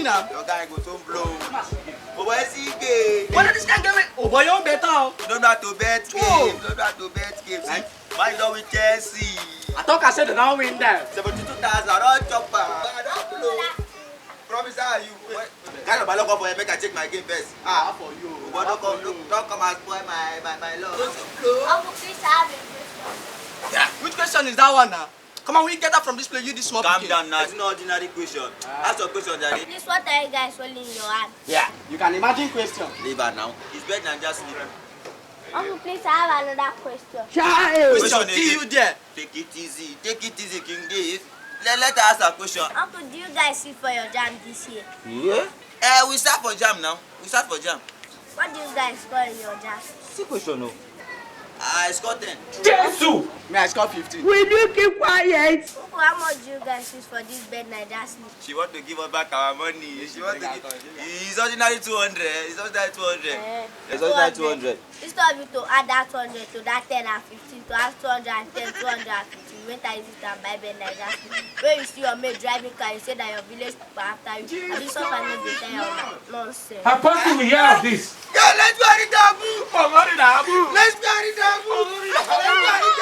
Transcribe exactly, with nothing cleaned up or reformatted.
Your guy go soon blow. Oh boy, see game. What is this kind of game? Oh boy, you better. You don't know how to bet game. You don't know how to bet game. See, man, you don't with Chelsea. I thought I said they don't win there. Seventy-two thousand, I don't chop am. I don't blow. Promise how you. Carry your ball up for here, make I check my game first. Ah, for you. But don't come, don't, don't come and spoil my, my, my luck. Uncle Chris, I have a question. Yeah, which question is that one now? Come on, we get up from this place, you this small Calm pikin. Down now. It's not ordinary question. Ask your question, Daddy. Please, what are you guys holding in your hand? Yeah, you can imagine question. Leave her now. It's bed and just leave her. Uncle, please, I have another question. Child! Question Question kill again. You there. Take it easy. Take it easy, King Dave. Let, let her ask her question. Uncle, do you guys sit for your jam this year? Yeah. Eh, we start for jam now. We start for jam. What do you guys score in your jam? See question, no. I score ten. Jesus! Me, I score fifteen. Will you keep quiet? Uncle, how much do you guys use for this bed Naija sleep? She want to give us back our money. She want to give. It's ordinary two hundred. It's ordinary two hundred. Eh, it's ordinary two hundred. Instead of you to add that two hundred to that ten and fifteen, to have two hundred and ten, two hundred and fifteen, you went and use it and buy bed Naija sleep. When you see your mate driving car, you say that your village people after you. Abi suffer no dey tell your nonsense. Apostle, we hear of this. Yeah, let's go and read the book. Come on, read the book. Let's go and read the book. Let's go and read